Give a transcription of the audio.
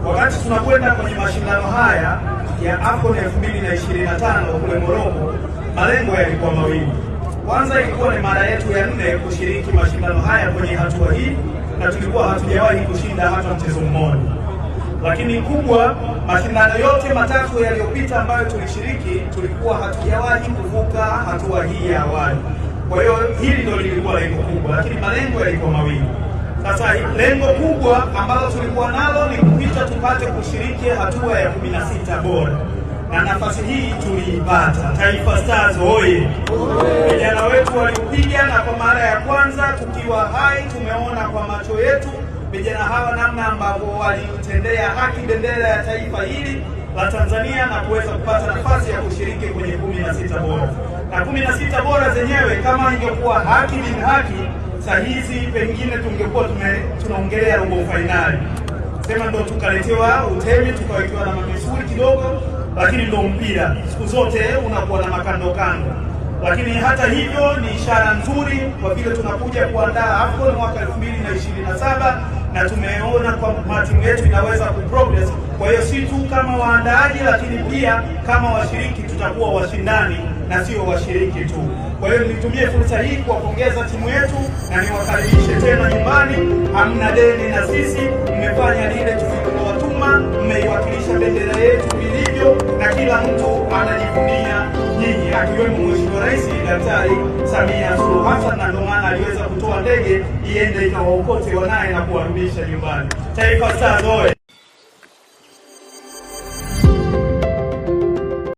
Wakati tunakwenda kwenye mashindano haya ya AFCON 2025 kule Morocco, malengo yalikuwa mawili. Kwanza ilikuwa ni mara yetu ya 4 kushiriki mashindano haya kwenye hatua hii, na tulikuwa hatujawahi kushinda hata mchezo mmoja. Lakini kubwa, mashindano yote matatu yaliyopita ambayo tulishiriki tulikuwa hatujawahi kuvuka hatua hii ya awali. Kwa hiyo hili ndio lilikuwa lengo kubwa, lakini malengo yalikuwa mawili. Sasa lengo kubwa ambalo tulikuwa nalo ni kupita tupate kushiriki hatua ya 16 bora, na nafasi hii tuliipata. Taifa Stars oye! Vijana wetu walipiga, na kwa mara ya kwanza tukiwa hai tumeona kwa macho yetu vijana hawa namna ambavyo walitendea haki bendera ya taifa hili la Tanzania na kuweza kupata nafasi ya kushiriki kwenye 16 bora. Na 16 bora zenyewe kama ingekuwa haki bin haki, saa hizi pengine tungekuwa tunaongelea robo finali. Sema ndo tukaletewa utemi, tukawekewa na mamisuri kidogo, lakini ndo mpira siku zote unakuwa na makando kando. Lakini hata hivyo ni ishara nzuri kwa vile tunakuja kuandaa AFCON mwaka 2027 na tumeona kwa timu yetu inaweza kuprogress. Kwa hiyo si tu kama waandaaji, lakini pia kama washiriki tutakuwa washindani na sio washiriki tu. Kwa hiyo nitumie fursa hii kuwapongeza timu yetu na niwakaribishe tena nyumbani. Hamna deni na sisi, mmefanya lile tulilowatuma, mmeiwakilisha bendera yetu vilivyo, na kila mtu anajivunia nyinyi, akiwemo Mheshimiwa Rais Daktari Samia Suluhu Hassan, na ndio maana aliweza kutoa ndege iende ikawaokote wanaye na kuwarudisha nyumbani. Taifa Stars oye!